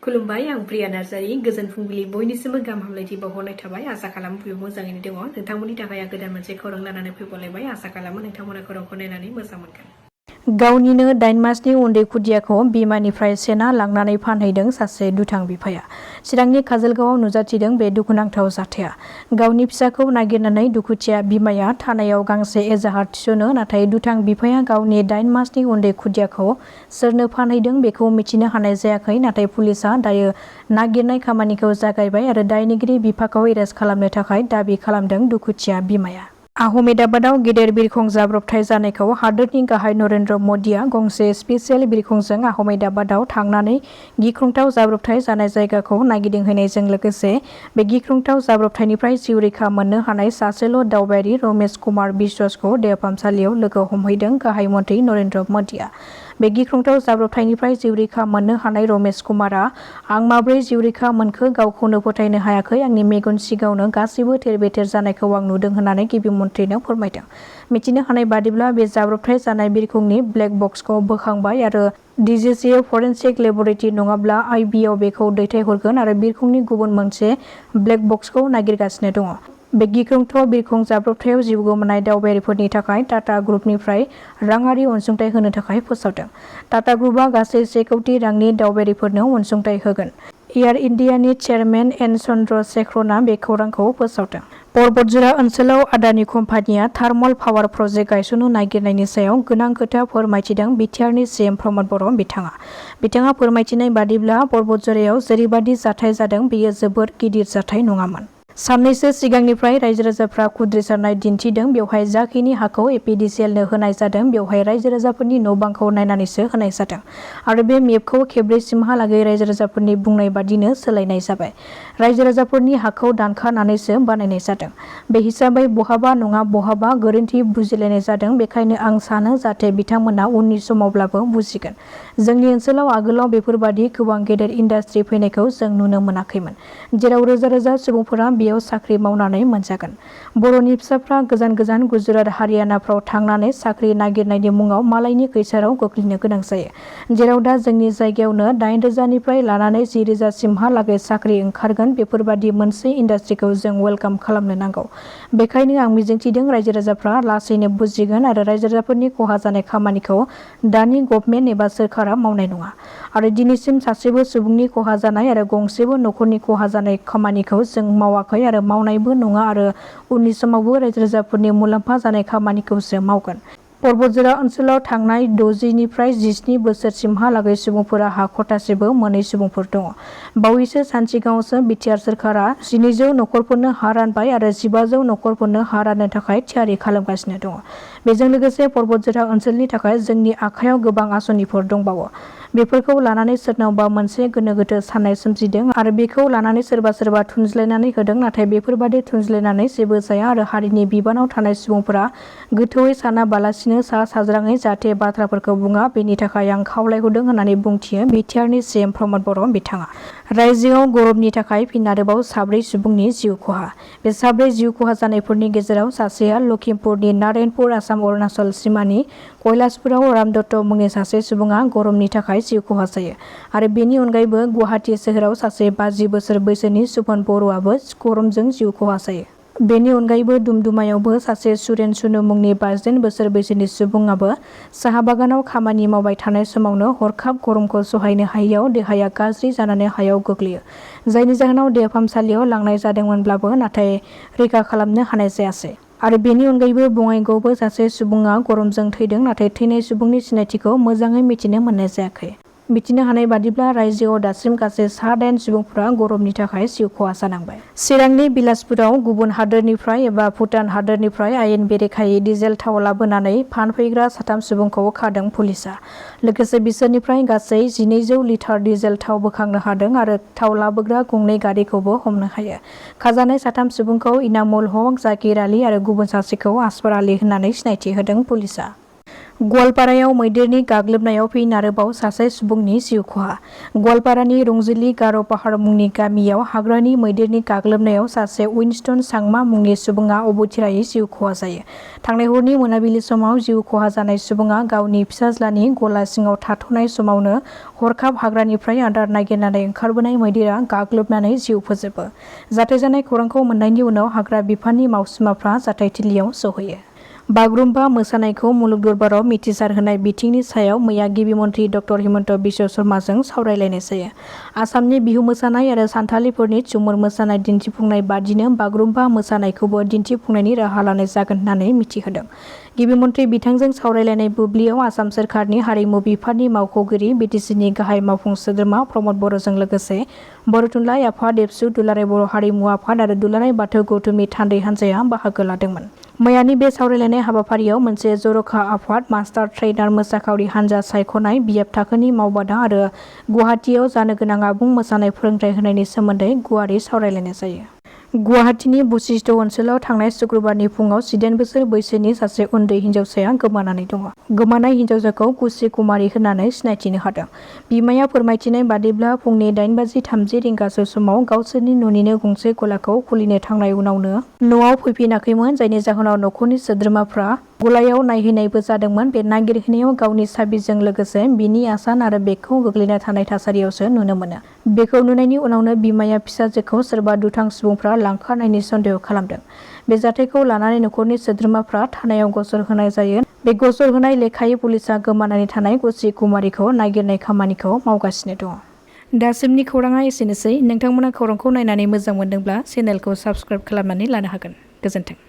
खुलुमबाय आं प्रिया नार्जारी गोजोन फुंबिलि बयनिसिमबो गाहाम हामलायथि बावहरनाय थाबाय आसा खालामो बयबो मोजाङैनो दङ नोंथांमोननि थाखाय आं गोदान मोनसे खौरां लानानै फैबावलायबाय आसा खालामो नोंथांमोना खौरांखौ नायनानै मोजां मोनगोन। गावनिनो 8 मासनि उन्दै खुदियाखौ बिमानिफ्राय सेना लांनानै फानहैदों सासे दुथां बिफाया। चिरांनि काजलगावआव नुजाथिदों बे दुखुनांथाव जाथाया। गावनि फिसाखौ नागिरनानै दुखुथिया बिमाया थानायाव गांसे एजाहार थिसनो नाथाय दुथां बिफाया गावनि 8 मासनि उन्दै खुदियाखौ सोरनो फानहैदों बेखौ मिथिनो हानाय जायाखै नाथाय पुलिसआ दायो नागिरनाय खामानिखौ जागायबाय आरो दायनिगिरि बिफाखौ एरेस्ट खालामनो थाखाय दाबि खालामदों दुखुथिया बिमाया। आहमेदाबादाव गेदेर बिरखं जाब्रबथाय जानायखौ हादोरनि गाहाय नरेन्द्र मदिआ गंसे स्पेसियेल बिरखंजों आहमेदाबादाव थांनानै गिख्रंथाव जाब्रबथाय जानाय जायगाखौ नायगिदिंहैनायजों लोगोसे बे गिख्रंथाव जाब्रबथायनिफ्राय जिउ रैखा मोननो हानाय सासेल' दावबायारि रमेश कुमार बिश्वासखौ देहा फाहामसालियाव लोगो हमहैदों गाहाय मन्थ्रि नरेन्द्र मदिआ। बे गिख्रंथाव जाब्रबथायनिफ्राय जिउ रैखा मोननो हानाय रमेश कुमारआ आं माब्रै जिउ रैखा मोनखो गावखौनो फोथायनो हायाखै आंनि मेगन सिगाङावनो गासैबो थेर-बेथेर जानायखौ आं नुदों होननानै गिबि मन्थ्रिनो फोरमायदों। मिथिनो हानाय बादिब्ला बे जाब्रबथाय जानाय बिरखंनि ब्लेक बक्सखौ बोखांबाय आरो डिजिसिए फरेन्सिक लेबरेटरि नङाब्ला आइबिआव बेखौ दैथायहरगोन आरो बिरखंनि गुबुन मोनसे ब्लेक बक्सखौ नागिरगासिनो दङ। बे गिख्रंथाव बिरखं जाब्रबथायाव जिउ गोमानाय दावबायारिफोरनि थाखाय टाटा ग्रुपनिफ्राय राङारि अनसुंथाइ होनो थाखाय फोसावदों। टाटा ग्रुपआ गासै 1 कौटि रांनि दावबायारिफोरनो अनसुंथाइ होगोन। एयार इन्डियानि चेयारमेन एन चन्द्रशेखरनआ बे खौरांखौ फोसावदों। पर्बतजरा ओनसोलाव आदानि कम्पानिया थार्मल पावार प्रजेक्ट गायसननो नागिरनायनि सायाव गोनां खोथा फोरमायथिदों बिटिआरनि सिएम प्रमद बर' बिथाङा फोरमायथिनाय बादिब्ला पर्बतजरायाव जेरैबादि जाथाय जादों बेयो जोबोद गिदिर जाथाय नङामोन। साननैसो सिगांनिफ्राय रायजो-राजाफ्रा खुद्रिसारनाय दिन्थिदों बेवहाय जाखिनि हाखौ एपिडिसिएलनो होनाय जादों बेवहाय रायजो-राजाफोरनि न'-बांखौ नायनानैसो होनाय जादों आरो बे मेपखौ खेबब्रैसिमहालागै रायजो-राजाफोरनि बुंनाय बादिनो सोलायनाय जाबाय। रायजो-राजाफोरनि हाखौ दानखानानैसो बानायनाय जादों। बे हिसाबै बहाबा नङा बहाबा गोरोन्थि बुजिलायनाय जादों बेखायनो आं सानो जाहाथे बिथांमोना उननि समावब्लाबो बुजिगोन। जोंनि ओनसोलाव आगोलाव बेफोरबादि गोबां गेदेर इन्डास्ट्रि फैनायखौ जों नुनो मोनाखैमोन जेराव रोजा-रोजा सुबुंफोरा बेयाव साख्रि मावनानै मोनजागोन। बर'नि फिसाफ्रा गोजान गोजान गुजरात हारियानाफ्राव थांनानै साख्रि नागिरनायनि मुङाव मालायनि खैसाराव गोग्लैनो गोनां जायो जेराव दा जोंनि जायगायावनो 8,000 निफ्राय लानानै 10,000 सिमहालागै साख्रि ओंखारगोन बेफोरबादि मोनसे इन्डास्ट्रिखौ जों वेलकाम खालामनो नांगौ। बेखायनो आं मिजिंथिदों रायजो-राजाफ्रा लासैनो बुजिगोन आरो रायजो-राजाफोरनि खहा जानाय खामानिखौ दानि गभर्नमेन्ट एबा सोरखारा मावनाय नङा आरो दिनैसिम सासेबो सुबुंनि खहा जानाय आरो गंसेबो न'खरनि खहा जानाय खामानिखौ जों मावाखै आरो मावनायबो नङा आरो उननि समावबो रायजो-राजाफोरनि मुलाम्फा जानाय खामानिखौसो मावगोन। पर्बतजरा ओनसोलाव थांनाय 60 निफ्राय 17 बोसोरसिमहालागै सुबुंफोरा हा खथासेबो मोनै सुबुंफोर दङ। बावैसो सान सिगाङावसो बिटिआर सोरखारा 1200 नखरफोरनो हा रानबाय आरो 1500 नखरफोरनो हा राननो थाखाय थियारि खालामगासिनो दङ। बेजों लोगोसे पर्बतजरा ओनसोलनि थाखाय जोंनि आखायाव गोबां आसनिफोर दंबावो। बेफोरखौ लानानै सोरनावबा मोनसे गोनो-गोथो साननाय सोमजिदों आरो बेखौ लानानै सोरबा थुनज्लायनानै होदों नाथाय बेफोरबादि थुनज्लायनानै जेबो जाया आरो हारिनि बिबानाव थानाय सुबुंफोरा गोथौयै सानाबालासिनो सा-साज्राङै जाहाथे बाथ्राफोरखौ बुङा बेनि थाखाय आं खावलायहरदों होननानै बुंथियो बिटिआरनि सिएम प्रमद बर' बिथाङा। रायजोआव गरमनि थाखाय फिन आरोबाव 4 सुबुंनि जिउ खहा। बे 4 जिउ खहा जानायफोरनि गेजेराव सासेया लखिमपुरनि नारायणपुर आसाम-अरुणाचल सिमानि कैलाशपुराव रामदत्त मुंनि सासे सुबुङा गरमनि थाखाय जिउ खहा जायो आरो बेनि अनगायैबो गुवाहाटी सोहोराव सासे 50 बोसोर बैसोनि सुभन बर'आबो गरमजों जिउ खहा जायो। बेनि अनगायैबो दुमदुमायावबो सासे सुरेन सुनु मुंनि 52 बोसोर बैसोनि सुबुङाबो साहा बागानाव खामानि मावबाय थानाय समावनो हरखाब गरमखौ सहायनो हायैयाव देहाया गाज्रि जानानै हायाव गोग्लैयो जायनि जाहोनाव देहा फाहामसालियाव लांनाय जादोंमोनब्लाबो नाथाय रैखा खालामनो हानाय जायासै। आरो बेनि अनगायैबो बङाइगावआवबो सासे सुबुङा गरमजों थैदों नाथाय थैनाय सुबुंनि सिनायथिखौ मोजाङै मिथिनो मोननाय जायाखै। मिथिनो हानाय बादिब्ला रायजोआव दासिम गासै 8 सुबुंफोरा गरमनि थाखाय जिउ खहा जानांबाय। चिरांनि बिलासपुराव गुबुन हादोरनिफ्राय एबा भुटान हादोरनिफ्राय आयेन बेरेखायै डिजेल थाव लाबोनानै फानफैग्रा 3 सुबुंखौ खादों पुलिसआ। लोगोसे बिसोरनिफ्राय गासै 1200 लिटार डिजेल थाव बोखांनो हादों आरो थाव लाबोग्रा गंनै गारिखौबो हमनो हायो। खाजानाय 3 सुबुंखौ इनामुल हक, जाकिर आली आरो गुबुन सासेखौ आसफार आली होननानै सिनायथि होदों पुलिसआ। गवालपारायाव मैदेरनि गाग्लोबनायाव फिन आरोबाव सासे सुबुंनि जिउ खहा। गवालपारानि रंजिली गार' पाहार मुंनि गामियाव हाग्रानि मैदेरनि गाग्लोबनायाव सासे उइनस्टन सांमा मुंनि सुबुङा अबथिरायै जिउ खहा जायो। थांनाय हरनि मोनाबिलि समाव जिउ खहा जानाय सुबुङा गावनि फिसाज्लानि गला सिङाव थाथ'नाय समावनो हरखाब हाग्रानिफ्राय आदार नागिरनानै ओंखारबोनाय मैदेरा गाग्लोबनानै जिउ फोजोबो। जाथाय जानाय खौरांखौ मोननायनि उनाव हाग्रा बिफाननि मावसुमाफ्रा जाथायथिलियाव सौहैयो। बागुरुम्बा मोसानायखौ मुलुग दरबाराव मिथिसार होनाय बिथिंनि सायाव मैया गिबि मन्थ्रि डक्टर हिमन्त बिश्व शर्माजों सावरायलायनाय जायो। आसामनि बिहु मोसानाय आरो सान्थालिफोरनि झुमुर मोसानाय दिन्थिफुंनाय बादिनो बागुरुम्बा मोसानायखौबो दिन्थिफुंनायनि राहा लानाय जागोन होननानै मिथिहोदों। गिबि मन्थ्रि बिथांजों सावरायलायनाय बुब्लियाव आसाम सोरखारनि हारिमु बिफाननि मावख'गिरि बिटिसिनि गाहाय मावफुं सोद्रोमा प्रमद बर'जों लोगोसे बर' थुनलाइ आफाद, एबसु, दुलाराय बर' हारिमु आफाद आरो दुलाराय बाथौ गौथुमनि थान्दै हान्जाया बाहागो लादोंमोन। मैयानि बे सावरायलायनाय हाबाफारियाव मोनसे जर'खा आफाद, मास्टार ट्रेइनार मोसाखावरि हान्जा सायख'नाय, बिएफ थाखोनि मावबादा आरो गुवाहाटियाव जानो गोनां आबुं मोसानाय फोरोंथाइ होनायनि सोमोन्दै गुवारै सावरायलायनाय जायो। गुवाहाटिनि बशिष्ठ ओनसोलाव थांनाय शुक्रबारनि फुङाव 18 बोसोर बैसोनि सासे उन्दै हिन्जावसाया गोमानानै दङ। गोमानाय हिन्जावसाखौ कुसि कुमारी होननानै सिनायथिनो हादों। बिमाया फोरमायथिनाय बादिब्ला फुंनि 8:30 रिंगासो समाव गावसोरनि न'निनो गंसे गलाखौ खुलिनो थांनाय उनावनो न'आव फैफिनाखैमोन, जायनि जाहोनाव न'खरनि सोद्रोमाफ्रा गलायाव नायहैनायबो जादोंमोन। बे नागिरहैनायाव गावनि साबिजों लोगोसे बिनि आसान आरो बेगखौ गोग्लैना थानाय थासारियावसो नुनो मोनो। बेखौ नुनायनि उनावनो बिमाया फिसाजोखौ सोरबा दुथां सुबुंफ्रा लांखारनायनि सन्देह खालामदों। बे जाथायखौ लानानै न'खरनि सोद्रोमाफ्रा थानायाव गसर होनाय जायो। बे गसर होनाय लेखायै पुलिसा गोमानानै थानाय कुसि कुमारीखौ नागिरनाय खामानिखौ मावगासिनो दङ। दासिमनि खौराङा एसेनोसै। नोंथांमोना खौरांखौ नायनानै मोजां मोनदोंब्ला चेनेलखौ साबस्क्राइब खालामनानै लानो हागोन। गोजोन्थों।